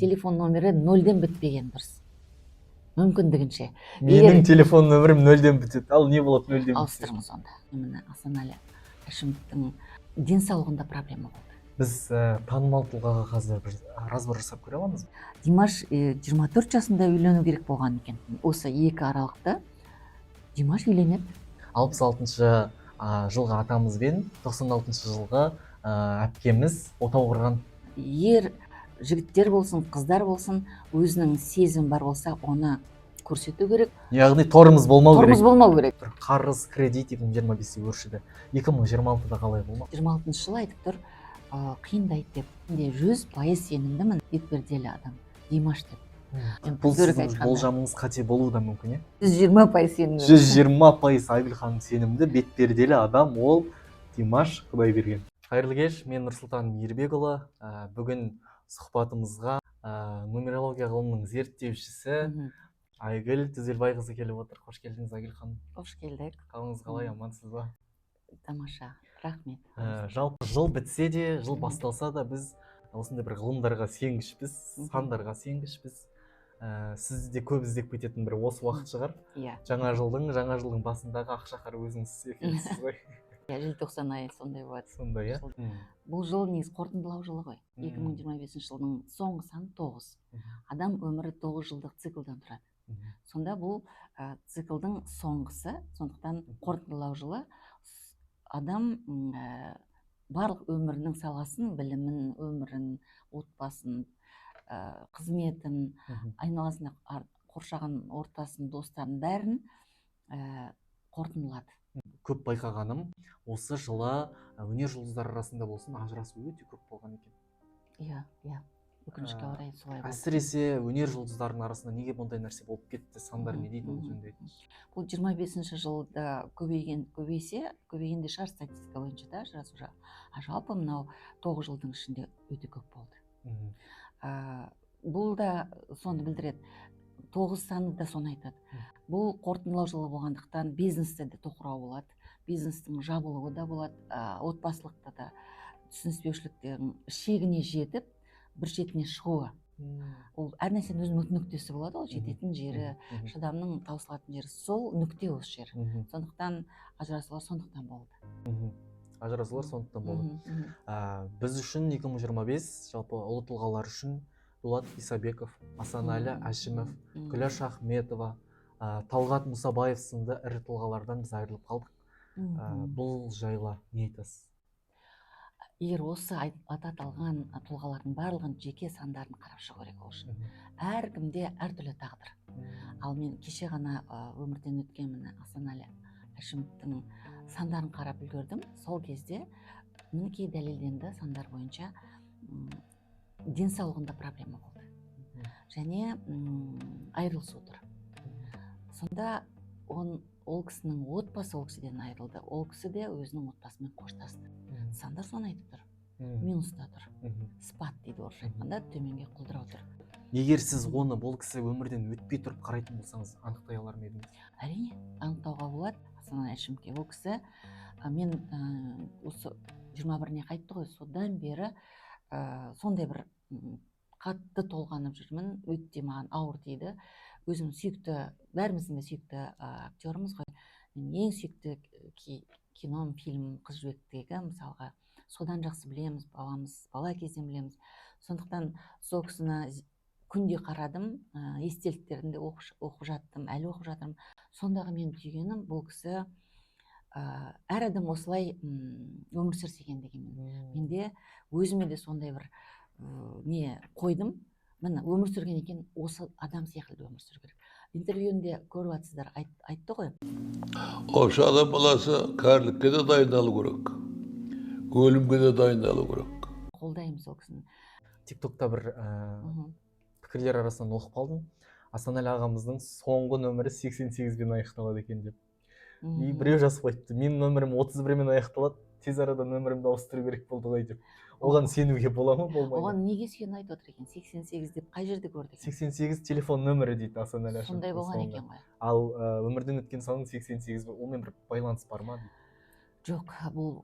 Телефон номері нөлден бітпеген дұрыс, мүмкіндігінше. Менің телефон нөмірім нөлден бітеді. Ал не болады нөлден бітсе? Ауыстырыңыз онда. Міне, Асанәлі Әшімовтің денсаулығында проблема болды. Біз танымал тұлғаға қазір бір разбор жасап көре аламыз ба? Димаш 24 жасында үйлену керек болған екен. Осы екі аралықта Димаш үйленеді. 66-шы жылғы атамыз бен 96-шы жылғы әпкеміз отау құрған. Ер жігіттер болсын, қыздар болсын, өзінің сезімі бар болса, оны көрсету керек. Яғни тормоз болмау Тормоз керек. болмау керек. Бір қарыз, кредит 2025-те өршіді. 2026-да қалай болмақ? 26-жылы айтып тұр, қиындайды деп. Менде 100% сенімдімін, бетперделі адам Димаш деп. Бұл Дөрекі сіздің айтқанда. болжамыңыз қате болуы да мүмкін, иә? 120% сенімдімін. 120% Айгүл ханым сенімді, бетперделі адам ол Димаш Құдайберген. Қайырлы кеш, мен Нұрсұлтан Мейірбекұлы. Бүгін сұхбатымызға нумерология ғылымының зерттеушісі Айгүл Түзелбайқызы келіп отыр. Қош келдіңіз, Айгүл ханым. Қош келдік. Қалыңыз қалай, амансыз ба? Тамаша, рахмет. Жалпы жыл бітсе де, жыл басталса да, біз осындай бір ғылымдарға сенгішпіз, сандарға сенгішпіз. Сізді де көп іздеп кететін бір осы уақыт шығар. Иә. Жаңа жылдың басындағы ақшақар өзіңіз екенсіз ғой. Иә, желтоқсан айы сондай болады. Сондай, иә. Бұл жыл негізі қорытындылау жылы ғой. 2025 жылдың соңғы саны 9. Адам өмірі 9 жылдық циклдан тұрады. Сонда бұл циклдың соңғысы, сондықтан қорытындылау жылы. Адам барлық өмірінің саласын, білімін, өмірін, отбасын, қызметін, айналасында қоршаған ортасын, достарын, бәрін қорытындылады. Көп байқағаным, осы жылы өнер жұлдыздары арасында болсын, ажырасу өте көп болған екен. Иә, өкінішке орай, солай болды. Әсіресе өнер жұлдыздарының арасында неге бұндай нәрсе болып кетті? Сандар не дейді ол жөнінде, айтыңызшы. Бұл 25-ші жылда көбейген, көбейсе, көбейген де шығар статистика бойынша да ажырасу жағы. А жалпы мынау 9 жылдың ішінде өте көп болды. Бұл да соны білдіреді, 9 саны да соны айтады. Бұл қорытындылау жылы болғандықтан, бизнесте де тоқырау болады, бизнестің жабылуы да болады, отбасылықта да түсініспеушіліктердің шегіне жетіп, бір шетіне шығуы. Ол әр нәрсенің өзінің нүктесі болады ғой, жететін жері, шыдамның таусылатын жері, сол нүкте осы жер. Сондықтан ажырасулар сондықтан болды. Ажырасулар сондықтан болды. мхм, мхм. Біз үшін 2025, жалпы ұлы тұлғалар үшін Дулат Исабеков, Асанәлі Әшімов, Күләш Ахметова, Талғат Мұсабаев сынды ірі тұлғалардан біз айырылып қалдық. Бұл жайлы не айтасыз? Егер осы аты аталған тұлғалардың барлығын жеке сандарын қарап шығу керек ол үшін. Әркімде әртүрлі тағдыр. Ал мен кеше ғана өмірден өткен, міне, Асанәлі Әшімовтің сандарын қарап үлгердім. Сол кезде мінекей дәлелденді сандар бойынша, денсаулығында проблема болды және айырылысу тұр. Сонда ол кісінің отбасы ол кісіден айырылды, ол кісі де өзінің отбасымен қоштасты. Сандар соны айтып тұр. Минуста тұр, спад дейді орысша айтқанда, төменге құлдырау тұр. Егер сіз оны бұл кісі өмірден өтпей тұрып қарайтын болсаңыз, анықтай алар ма едіңіз? Әрине, анықтауға болады. Асанәлі Әшімовке, ол кісі мен осы 21-іне қайтты ғой, содан бері сондай бір қатты толғанып жүрмін. Өте маған ауыр тиді. Өзім сүйікті, бәріміздің де сүйікті актеріміз ғой. Мен ең сүйікті кином, фильм «Қыз Жібектегі», мысалға, содан жақсы білеміз, баламыз, бала кезден білеміз. Сондықтан сол кісіні күнде қарадым, естеліктерін де оқып жаттым, әлі оқып жатырмын. Сондағы менің түйгенім, бұл кісі әр адам осылай өмір сүрсе екен дегенмен. Менде өзіме де сондай бір не қойдым: міне, өмір сүрген екен, осы адам секілді өмір сүру керек. Интервьюінде көріп жатсыздар, айтты ғой. Осы адам баласы кәрілікке де дайындалу керек, өлімге де дайындалу керек. Қолдаймын сол кісіні. Тик токта бір пікірлер арасынан оқып қалдым, Асанәлі ағамыздың соңғы нөмірі 88-бен аяқталады екен деп. И біреу жазып қойыпты: «Менің нөмірім 31-мен аяқталады, тез арада нөмірімді ауыстыру керек болды ғой», — деп. Оған сенуге бола ма, болмай ма? Оған неге сүйене айтып отыр екен? 88 деп қай жерде көрді екен? 88 телефон нөмірі дейді Асанәлі Сондай Әшімовтің болған соңында. екен ғой. Ал өмірден өткен саның 88, онымен бір байланыс бар ма дейді. Жоқ, бұл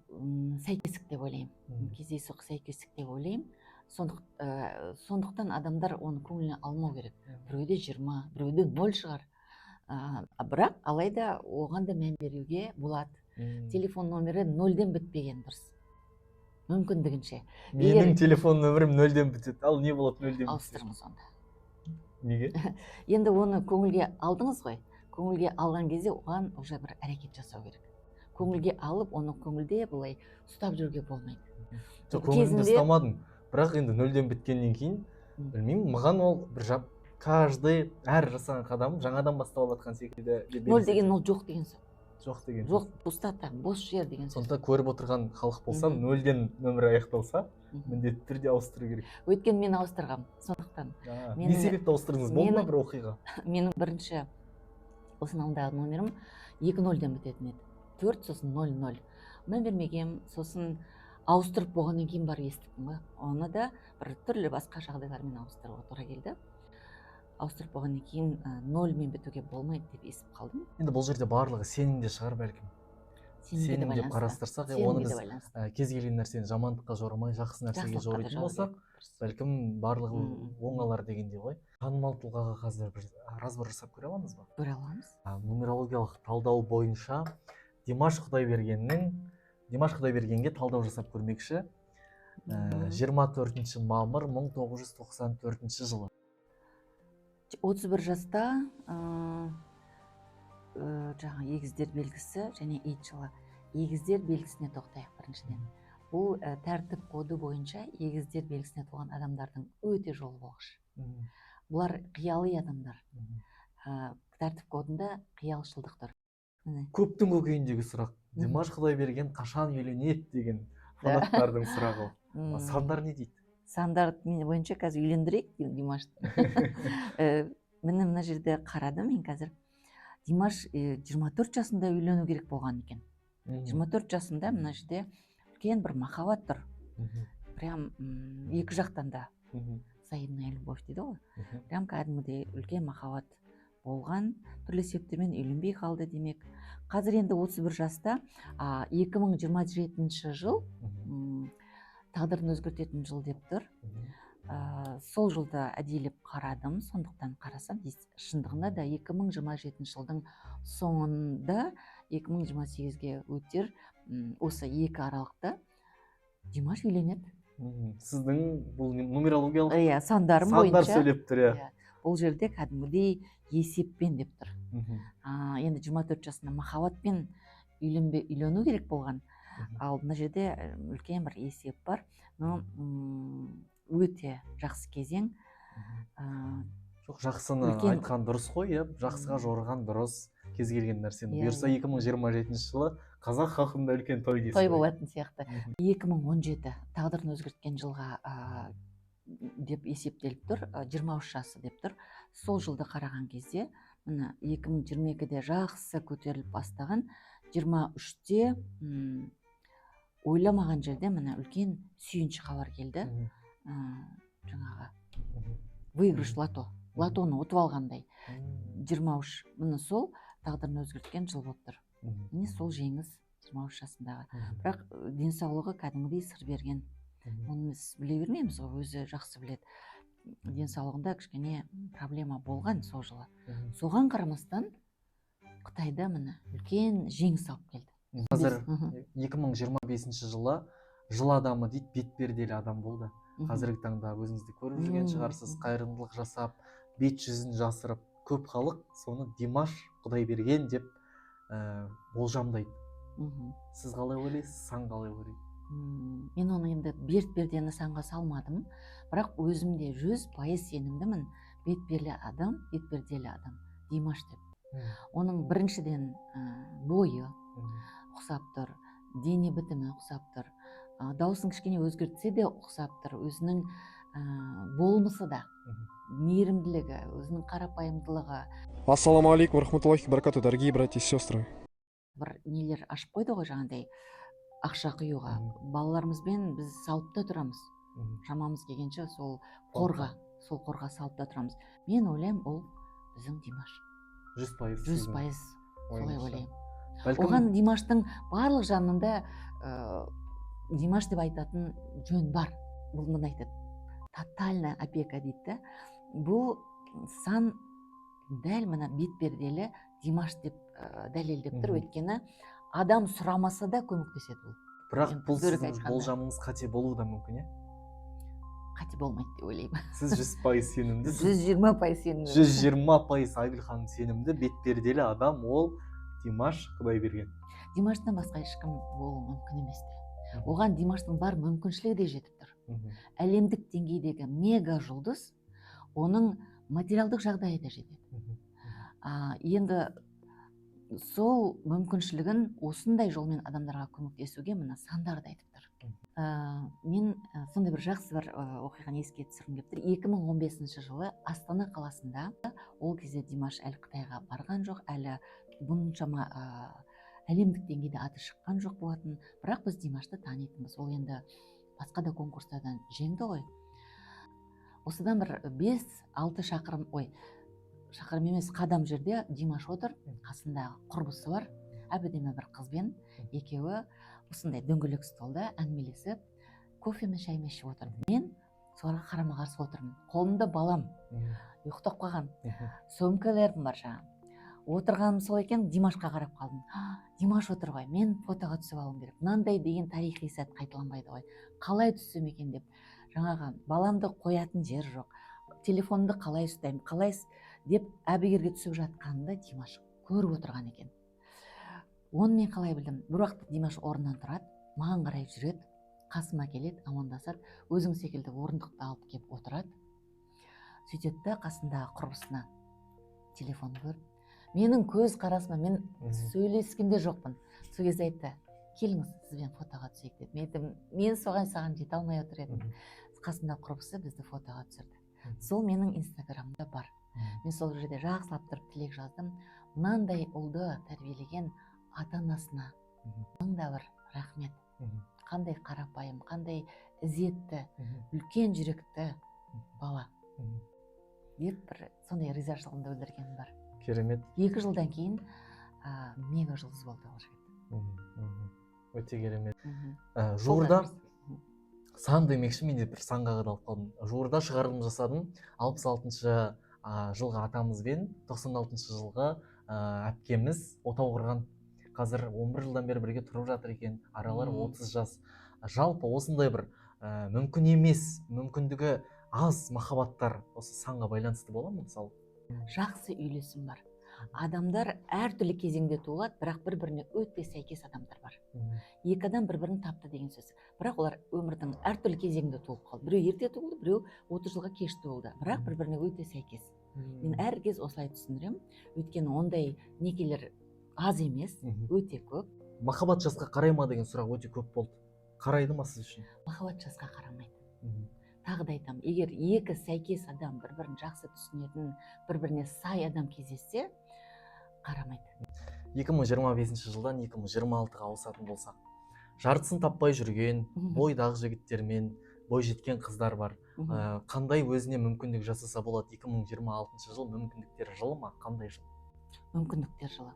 сәйкестік деп ойлаймын. Кездейсоқ сәйкестік деп ойлаймын. Сондықтан адамдар оны көңіліне алмау керек. Біреуде 20, біреуде 0 шығар. Бірақ алайда оған да мән беруге болады. Телефон номері нөлден бітпеген дұрыс, мүмкіндігінше. Менің телефон нөмірім нөлден бітеді. Ал не болады нөлден бітсе? Ауыстырыңыз онда. Неге? Енді оны көңілге алдыңыз ғой. Көңілге алған кезде оған уже бір әрекет жасау керек. Көңілге алып, оны көңілде былай ұстап жүруге болмайды. Жоқ, көңілімде ұстамадым. Бірақ енді нөлден біткеннен кейін, білмеймін, маған ол бір каждый әр жасаған қадамым жаңадан басталып жатқан секілді деп Нөл деген елестетемін. ол жоқ деген сөз. Жоқ деген Жоқ, сөз. пустота, бос жер деген сөз. Сондықтан көріп отырған халық болса, нөлден нөмірі аяқталса, міндетті түрде ауыстыру керек. Өйткені мен ауыстырғанмын, сондықтан. Не себепті ауыстырдыңыз? Болды ма бір оқиға? Менің бірінші осының алдындағы номерім екі нөлден бітетін еді. 4, сосын нөл нөл. Мән бермегенмін, сосын ауыстырып болғаннан кейін барып естіппін ғой. Оны да бір түрлі басқа жағдайлармен ауыстыруға тура келді. Ауыстырып болғаннан кейін нольмен бітуге болмайды деп естіп қалдым. Енді бұл жерде барлығы сенімде шығар бәлкім. Сенімге де Сенім деп байланысты. қарастырсақ, Сенімге оны де біз, байланысты. Кез келген нәрсені жамандыққа жорамай, жақсы нәрсеге Жақсылыққа да жоритын жору болсақ, керек. Дұрыс. бәлкім барлығы оңалар дегендей ғой. Танымал тұлғаға қазір бір разбор жасап көре аламыз ба? Көре аламыз. Нумерологиялық талдау бойынша Димаш Құдайбергенге талдау жасап көрмекші. 24 мамыр 1994 жылы. 31 жаста, жаңа егіздер белгісі және ит жылы. Егіздер белгісіне тоқтайық біріншіден. Бұл, тәртіп коды бойынша егіздер белгісіне туған адамдардың өте жолы болғыш. Бұлар қияли адамдар. Тәртіп кодында қиялшылдық тұр. Міне. Көптің көкейіндегі сұрақ. Димаш Құдайберген қашан үйленеді деген фанаттардың сұрағы. Сандар не дейді? Сандар мен бойынша қазір үйлендірейік Димашты. Міне мына жерде қарадым мен қазір. Димаш, 24 жасында үйлену керек болған екен. 24 жасында мына жерде үлкен бір махаббат тұр. Прям, екі жақтан да. Взаимная любовь дейді ғой. Прям кәдімгідей үлкен махаббат болған. Түрлі себептермен үйленбей қалды демек. Қазір енді 31 жаста, 2027 жыл, тағдырын өзгертетін жыл деп тұр. Сол жылда әдейілеп қарадым, сондықтан қарасам, шындығында да 2027 жылдың соңында 2028-ге өтер, осы екі аралықта Димаш үйленеді. Сіздің бұл нумерологиялық Иә, сандарым сандар бойынша. сөйлеп тұр, иә. Иә, бұл жерде кәдімгідей есеппен деп тұр. Енді 24 жасында махаббатпен үйлену керек болған. Ал мына жерде, үлкен бір есеп бар. Но, өте жақсы кезең. Жоқ, жақсыны Үлкен айтқан дұрыс қой, иә, жақсыға жорыған дұрыс. Кез келген нәрсені. Бұйырса, 2027 жылы қазақ халқында үлкен той дейсіз Той ғой. болатын сияқты. 2017 тағдырын өзгерткен жылға, деп есептеліп тұр, 23 жасы деп тұр. Сол жылды қараған кезде, міне, 2022-де жақсы көтеріліп бастаған, 23-те, ойламаған жерде міне үлкен сүйінші хабар келді. Жаңағы выигрыш лото, лотоны ұтып алғандай. 23, міне сол тағдырын өзгерткен жыл болып тұр. Міне сол жеңіс 23 жасындағы. Бірақ, денсаулығы кәдімгідей сыр берген. Оны біз біле бермейміз ғой, өзі жақсы біледі. Денсаулығында кішкене проблема болған сол жылы. Соған қарамастан Қытайда міне үлкен жеңіс алып келді. Қазір 2025 жылы жыл адамы дейді, бетперделі адам болды. Қазіргі таңда өзіңіз де көріп жүрген шығарсыз, қайырымдылық жасап, бет жүзін жасырып, көп халық соны Димаш Құдайберген деп, болжамдайды. Сіз қалай ойлайсыз, сан қалай ойлайды? Мен оны енді бетпердені санға салмадым, бірақ өзім де 100% сенімдімін, бетперделі адам, бетперделі адам Димаш деп. Оның біріншіден, бойы ұқсап тұр, дене бітімі ұқсап тұр, дауысын кішкене өзгертсе де ұқсап тұр, өзінің, болмысы да, мейірімділігі, өзінің қарапайымдылығы. Ассаламу алейкум, рахматуллахи баракату, дорогие братья и сестры. Бір нелер ашып қойды ғой жаңағыдай ақша құюға. Балаларымызбен біз салып та тұрамыз. Шамамыз келгенше сол қорға, сол қорға салып та тұрамыз. Мен ойлаймын, ол біздің Димаш. 100% Жүз сіздің пайыз солай ойыңызша. ойлаймын. Бәлкім Оған Димаштың барлық жанында, Димаш деп айтатын жөн бар. Бұл мына айтады. Тотальная опека дейді да. Бұл сан дәл мына бет перделі Димаш деп дәлелдеп тұр, өйткені адам сұрамаса да көмектеседі ол. Бірақ Енді бұл дөрекі сіздің айтқанда. болжамыңыз қате болуы да мүмкін, иә? Қате болмайды деп ойлаймын. Сіз 100% сенімдісіз. 120% сенімдімін. 120% Айгүл ханым сенімді, бет перделі адам ол Димаш Құдайберген. Димаштан басқа ешкім болуы мүмкін емес те. Оған Димаштың бар мүмкіншілігі де жетіп тұр. Әлемдік деңгейдегі мега жұлдыз, оның материалдық жағдайы да жетеді. Енді сол мүмкіншілігін осындай жолмен адамдарға көмектесуге мына сандарды айтып тұр. Мен сондай бір жақсы бір оқиғаны еске түсіргім келіп тұр. 2015 жылы Астана қаласында, ол кезде Димаш әлі Қытайға барған жоқ, әлі бұншама әлемдік деңгейде аты шыққан жоқ болатын, бірақ біз Димашты танитынбыз. Ол енді басқа да конкурстардан жеңді ғой. Осыдан бір 5-6 шақырым, ой, шақырым емес, қадам жерде Димаш отыр, қасында құрбысы бар, әп-әдемі бір қызбен екеуі осындай дөңгелек столда әңгімелесіп, кофе мен шаймен ішіп отыр. Мен соларға қарама қарсы отырмын, қолымда балам ұйықтап қалған, сөмкелерім бар. Жаңағы отырғаным сол екен, Димашқа қарап қалдым. «А, Димаш отыр ғой, мен фотоға түсіп алуым керек, мынандай деген тарихи сәт қайталанбайды ғой, қалай түссем екен» деп, жаңағы баламды қоятын жер жоқ, телефонымды қалай ұстаймын, қалай деп әбігерге түсіп жатқанымда Димаш көріп отырған екен. Оны мен қалай білдім? Бір уақытта Димаш орнынан тұрады, маған қарай жүреді, қасыма келеді, амандасады, өзің секілді орындықты алып келіп отырады. Сөйтеді да, қасындағы құрбысына телефон көріп, менің көз қарасыма, мен сөйлескен де жоқпын, сол кезде айтты: «Келіңіз, сізбен фотоға түсейік», — деді. Мен айттым: «Мен соған, саған жете алмай отыр едім». Қасындағы құрбысы бізді фотоға түсірді. Сол менің инстаграмымда бар. Мен сол жерде жақсылап тұрып тілек жаздым: мынандай ұлды тәрбиелеген ата анасына мың да бір рахмет. Қандай қарапайым, қандай ізетті, үлкен жүректі бала деп, бір сондай ризашылығымды білдіргенім бар. Керемет. 2 жылдан кейін мега жұлдыз болды ол жігіт. Мхм, мхм. Өте керемет. Сол да Жуырда бір- сан демекші, мен де бір санға қадалып қалдым. Жуырда шығарылым жасадым: 66-шы жылғы атамыз бен 96-шы жылғы әпкеміз отау құрған, қазір 11 жылдан бері бірге тұрып жатыр екен, аралары 30 жас. Жалпы осындай бір мүмкін емес, мүмкіндігі аз махаббаттар осы санға байланысты бола ма, мысалы? Жақсы үйлесім бар. Адамдар әртүрлі кезеңде туылады, бірақ бір біріне өте сәйкес адамдар бар. Екі адам бір бірін тапты деген сөз, бірақ олар өмірдің әртүрлі кезеңінде туылып қалды. Біреу ерте туылды, біреу 30 жылға кеш туылды, бірақ бір біріне өте сәйкес. Мен әр кез осылай түсіндіремін, өйткені ондай некелер аз емес, өте көп. Махаббат жасқа қарай ма деген сұрақ өте көп болды. Қарайды ма сіз үшін? Махаббат жасқа қарамайды. Тағы да айтамын, егер екі сәйкес адам, бір бірін жақсы түсінетін, бір біріне сай адам кездессе, қарамайды. 2025 жылдан 2026-ға ауысатын болсақ, жартысын таппай жүрген бойдақ жігіттер мен бойжеткен қыздар бар. Қандай өзіне мүмкіндік жасаса болады? 2026 жыл мүмкіндіктер жылы ма, қандай жыл? Мүмкіндіктер жылы.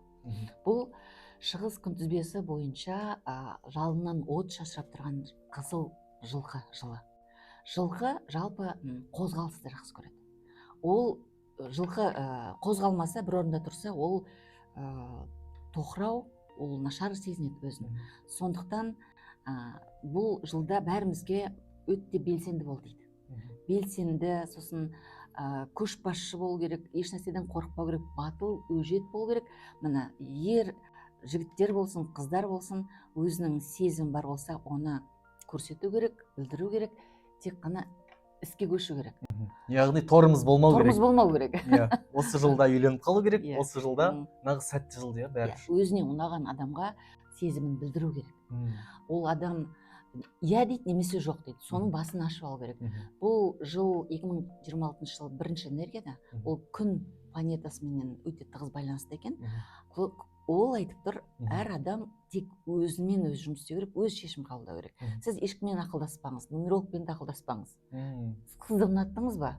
Бұл шығыс күнтізбесі бойынша жалыннан от шашырап тұрған қызыл жылқы жылы. Жылқы жалпы қозғалысты жақсы көреді. Ол жылқы қозғалмаса, бір орында тұрса, ол тоқырау, ол нашар сезінеді өзін. Сондықтан бұл жылда бәрімізге өте белсенді бол дейді. Белсенді, сосын көшбасшы болу керек, ешнәрседен қорықпау керек, батыл, өжет болу керек. Міне, ер жігіттер болсын, қыздар болсын, өзінің сезімі бар болса, оны көрсету керек, білдіру керек, тек қана іске көшу керек. Яғни тормоз болмау Тормоз керек. болмау керек. Иә, осы жылда үйленіп қалу керек. Иә. Осы жылда нағыз сәтті жыл, иә, бәрі Иә, өзіне ұнаған адамға сезімін білдіру керек. Ол адам иә дейді немесе жоқ дейді, соның басын ашып алу керек. Бұл жыл, 2026 жыл, бірінші энергияда, ол күн планетасыменен өте тығыз байланысты екен. Ол айтып тұр, әр адам тек өзімен өзі жұмыс істеу керек, өз шешім қабылдау керек. Сіз ешкіммен ақылдаспаңыз, нумерологпен де ақылдаспаңыз. Қызды ұнаттыңыз ба,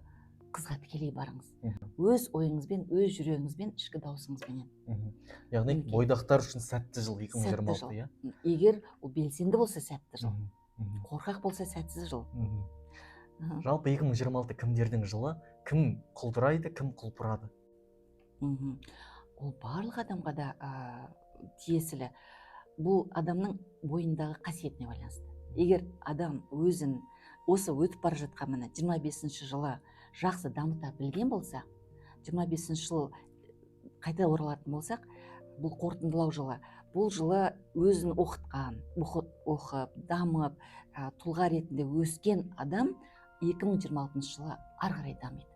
қызға тікелей барыңыз. Өз ойыңызбен, өз жүрегіңізбен, ішкі даусыңызбенен. Яғни Мінекей. бойдақтар үшін сәтті жыл 2026, Сәтті жыл. иә? Егер ол белсенді болса, сәтті жыл. Мхм. Мхм. Қорқақ болса, сәтсіз жыл. Жалпы 2026 кімдердің жылы? Кім құлдырайды, кім құлпырады? Ол барлық адамға да тиесілі. Бұл адамның бойындағы қасиетіне байланысты. Егер адам өзін осы өтіп бара жатқан, міне, 25 жылы жақсы дамыта білген болса, 25 жыл қайта оралатын болсақ, бұл қорытындылау жылы. Бұл жылы өзін оқытқан, оқып, дамып, тұлға ретінде өскен адам 2026 жылы ары қарай дамиды.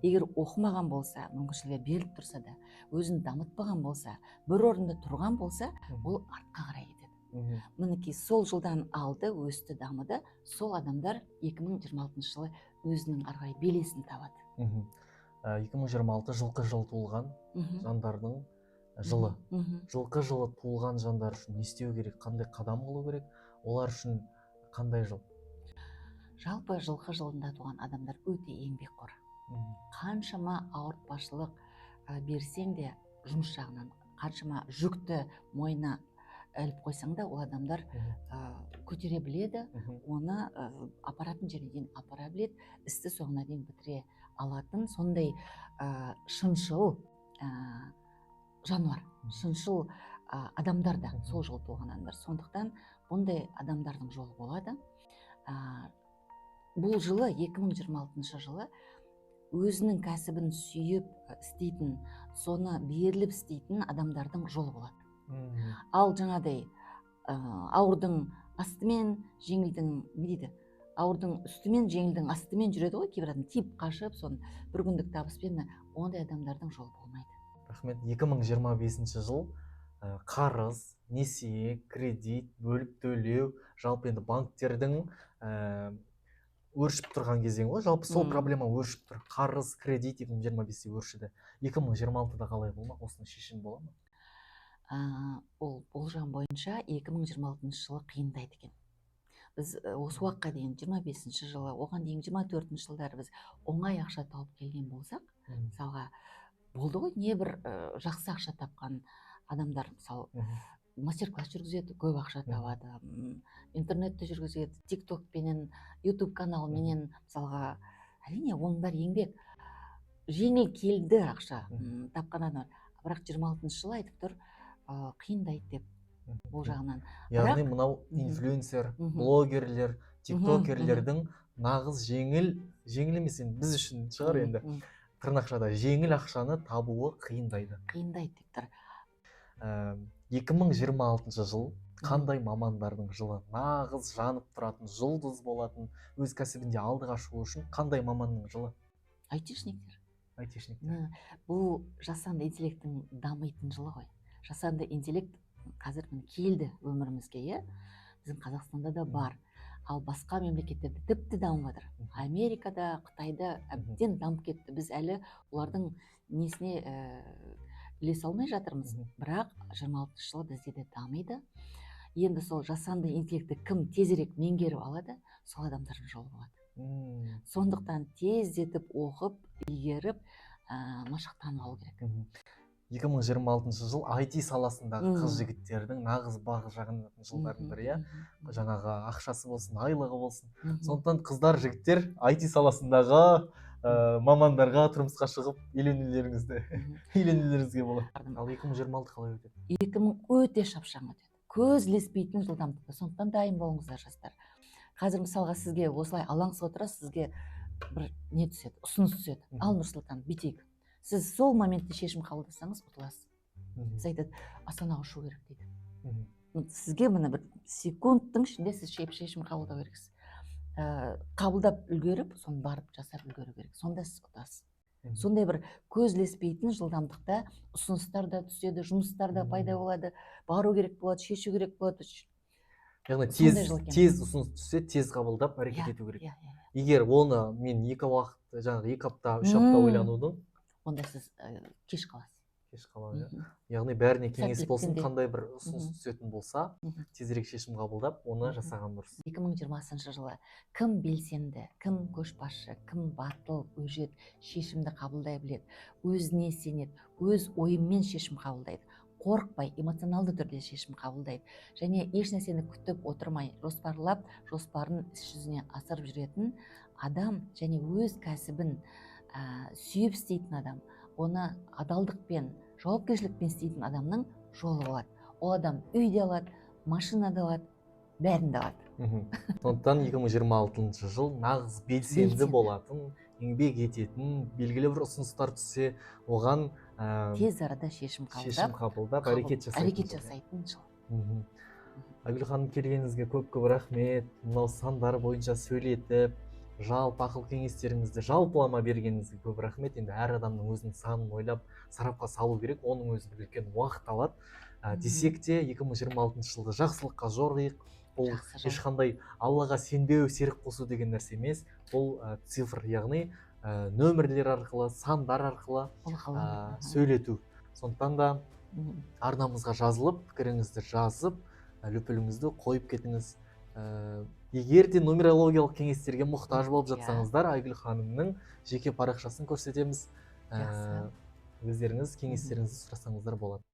Егер оқымаған болса, мүмкіншілігі беріліп тұрса да, өзін дамытпаған болса, бір орында тұрған болса, ол артқа қарай кетеді. Мінекей, сол жылдан алды, өсті, дамыды. Сол адамдар 2026 жылы өзінің ары қарай белесін табады. 2026 жылқы жылы туылған жандардың жылы. Жылқы жылы туылған жандар үшін не істеу керек, қандай қадам қылу керек, олар үшін қандай жыл? Жалпы жылқы жылында туған адамдар өте еңбекқор. Қаншама ауыртпашылық берсең де, жұмыс жағынан қаншама жүкті мойнына іліп қойсаң да, ол адамдар көтере біледі, оны апаратын жеріне дейін апара біледі, істі соңына дейін бітіре алатын сондай шыншыл жануар, шыншыл адамдар да сол жылы туған адамдар. Сондықтан бұндай адамдардың жолы болады. Бұл жылы, 2026 жылы, өзінің кәсібін сүйіп істейтін, соны беріліп істейтін адамдардың жолы болады. Ал жаңағыдай ауырдың астымен, жеңілдің, не дейді, ауырдың үстімен, жеңілдің астымен жүреді ғой кейбір адам, тиіп қашып, соны бір күндік табыспен, міне, ондай адамдардың жолы болмайды. Рахмет. 2025 жыл қарыз, несие, кредит, бөліп төлеу, жалпы енді банктердің өршіп тұрған кезең ғой. Жалпы сол проблема өршіп тұр. Қарыз, кредит 2025-те өршіді. 2026-да қалай болмақ? Осының шешімі бола ма? Ол болжам бойынша 2026 жылы қиындайды екен. Біз осы уақытқа дейін, 25 жылы, оған дейін 24 жылдары біз оңай ақша тауып келген болсақ, мысалға, болды ғой небір жақсы ақша тапқан адамдар, мысалы, мастер класс жүргізеді, көп ақша табады, интернетті жүргізеді, Тик Токпенен, Ютуб каналменен, мысалға. Әрине, оның бәрі еңбек, жеңіл келді ақша тапқан адамдар. Бірақ 26 жылы айтып тұр, қиындайды деп бұл жағынан. Яғни мынау инфлюенсер, блогерлер, тиктокерлердің нағыз жеңіл, жеңіл емес енді, біз үшін шығар енді, тырнақшада жеңіл ақшаны табуы қиындайды. Қиындайды деп тұр. 2026 жыл қандай мамандардың жылы? Нағыз жанып тұратын, жұлдыз болатын, өз кәсібінде алдыға шығу үшін қандай маманның жылы? Айтишниктер. Айтишниктер. Бұл жасанды интеллекттің дамитын жылы ғой. Жасанды интеллект қазір, міне, келді өмірімізге, иә, біздің Қазақстанда да бар, ал басқа мемлекеттерде тіпті дамып жатыр. Америкада, Қытайда әбден дамып кетті. Біз әлі олардың несіне ілесе алмай жатырмыз. Бірақ 26 жылы бізде де дамиды. Енді сол жасанды интеллектті кім тезірек меңгеріп алады, сол адамдардың жолы болады. Сондықтан тездетіп оқып, игеріп, машықтанып алу керек. 2026 жыл IT саласындағы қыз жігіттердің нағыз бағы жағынатын жылдардың бірі, иә, жаңағы ақшасы болсын, айлығы болсын. Сондықтан қыздар, жігіттер, IT саласындағы мамандарға тұрмысқа шығып, үйленулеріңізді үйленулеріңізге болады. Ал 2026 қалай өтеді? 2000 өте шапшаң өтеді, көз ілеспейтін жылдамдықта. Сондықтан дайын болыңыздар, жастар. Қазір, мысалға, сізге осылай алаңсыз отырасыз, сізге бір не түседі, ұсыныс түседі. Ал, Нұрсұлтан, бүйтейік. Сіз сол моментте шешім қабылдасаңыз, ұтыласыз. Сіз айтады, Астанаға ұшу керек дейді. Сізге, міне, бір секундтың ішінде сіз шешім қабылдау керексіз. Қабылдап үлгеріп, соны барып жасап үлгеру керек, сонда сіз ұтасыз. Сондай бір көз ілеспейтін жылдамдықта ұсыныстар да түседі, жұмыстар да пайда болады, бару керек болады, шешу керек болады. Яғни Сондай тез жыл екен. тез ұсыныс түссе, тез қабылдап, әрекет ету керек. Иә, иә. Егер оны мен екі уақыт, жаңағы 2 апта, 3 апта ойланудың Онда сіз кеш қаласыз. Кеш қаламын, иә. Яғни бәріне кеңес болсын, Сәттіліктен де. қандай бір ұсыныс түсетін болса, тезірек шешім қабылдап, оны жасаған дұрыс. 2020 жылы кім белсенді, кім көшбасшы, кім батыл, өжет, шешімді қабылдай біледі, өзіне сенеді, өз ойымен шешім қабылдайды, қорықпай, эмоционалды түрде шешім қабылдайды және еш нәрсені күтіп отырмай, жоспарлап, жоспарын іс жүзіне асырып жүретін Адам және өз кәсібін сүйіп істейтін адам, оны адалдықпен, жауапкершілікпен істейтін адамның жолы болады. Ол адам үй де алады, машина да алады, бәрін де алады. Сондықтан 2026 жыл нағыз белсенді Белсенді. болатын, еңбек ететін, белгілі бір ұсыныстар түссе, оған Тез арада шешім қабылдап, шешім қабылдап, әрекет жасайтын әрекет жыл, иә? жасайтын жыл. Айгүл ханым, келгеніңізге көп көп рахмет. Мынау сандар бойынша сөйлетіп, жалпы ақыл кеңестеріңізді жалпылама бергеніңізге көп рахмет. Енді әр адамның өзінің санын ойлап, сарапқа салу керек, оның өзі бір үлкен уақыт алады. Десек те, 2026 жылды жақсылыққа жорыйық. Бұл Жақсы жыл. ешқандай Аллаға сенбеу, серік қосу деген нәрсе емес. Бұл цифр, яғни нөмірлер арқылы, сандар арқылы Ол ғылым. Сөйлету. Сондықтан да арнамызға жазылып, пікіріңізді жазып, лүпіліңізді қойып кетіңіз. Егер де нумерологиялық кеңестерге мұқтаж болып жатсаңыздар, Айгүл ханымның жеке парақшасын көрсетеміз. Жақсы. Өздеріңіз кеңестеріңізді сұрасаңыздар болады.